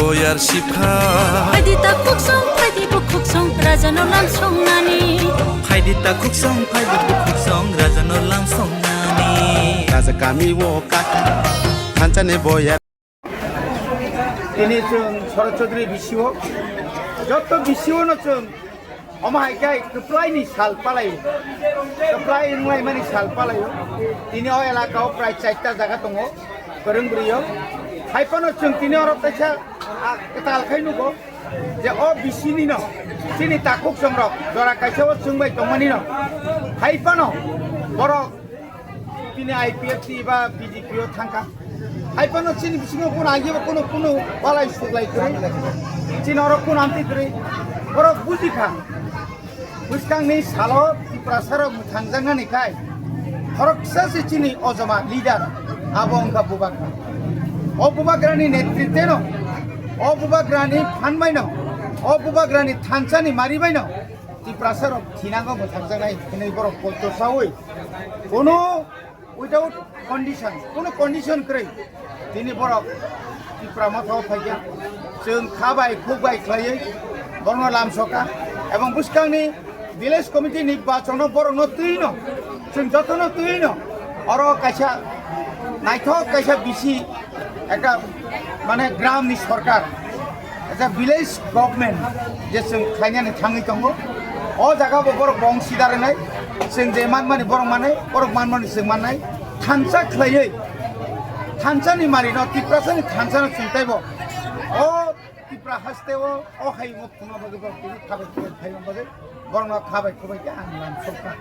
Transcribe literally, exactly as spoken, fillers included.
Oyar sipha. Phaidi ta khuksong, phaidi bukhuksong, rajano lam songnani. Phaidi ta khuksong, phaidi bukhuksong, rajano lam songnani. Raja kami wo kak, thanchane boyar. Tini chwng Sharad Chaudhary B C O, joto B C O no chwng omo hai khe kwplai ni sal palai, kwplai wnglaimani sal palai. Tini o elaka o prai chaita jaga tongo, kwrwng bwrwi o. Hai phano chwng tini oro kaisa, ah, kwtal khai nugo je o B C ni no chini takhuk chongrok jora kaisa o chwng bai tongmani no. Hai phano borok tini I P F T ba B J P o thangkha. Hai phano chini bisingo kuno agi ba kuno, kuno walai suglai kwrwi. Chini oro kuno amtwi kwrwi. Borok buji kha. Bwskangni salo Tiprasarok mwthangjaknani khai khoroksa se chini ojoma leader abo wngkha Bubagra. O Bubagrani netritweno, o Bubagrani phanbaino, o Bubagrani thansani maribaino Tiprasarok thinango mwthangjaknai hinwi borok poito saui. Kono without condition, kono condition kwrwi tini borok Tipra Motha o phaikha. Chwng kha bai khuk bai khlaiwi borokno lamsoka, ebong bwskangni village committee ni bachono borokno twino, chwng jotono twino oro kaisa naithok kaisa bisi ekta mane gram ni sorkar, ekta village government je chwng khlainani thangwi tongo. O jaga bo borok bong sida rwnai, chwng je manmani borok manai, borok manmani chwng mannai. Thansa khlaiwi, thansani marino, Tiprasani thansano chwng taibo o Tipra haste o, o hayungo phunukna bagwi borok tini khabai khabai phaima bagwi borokno khabai khubai khe ang lamsokha.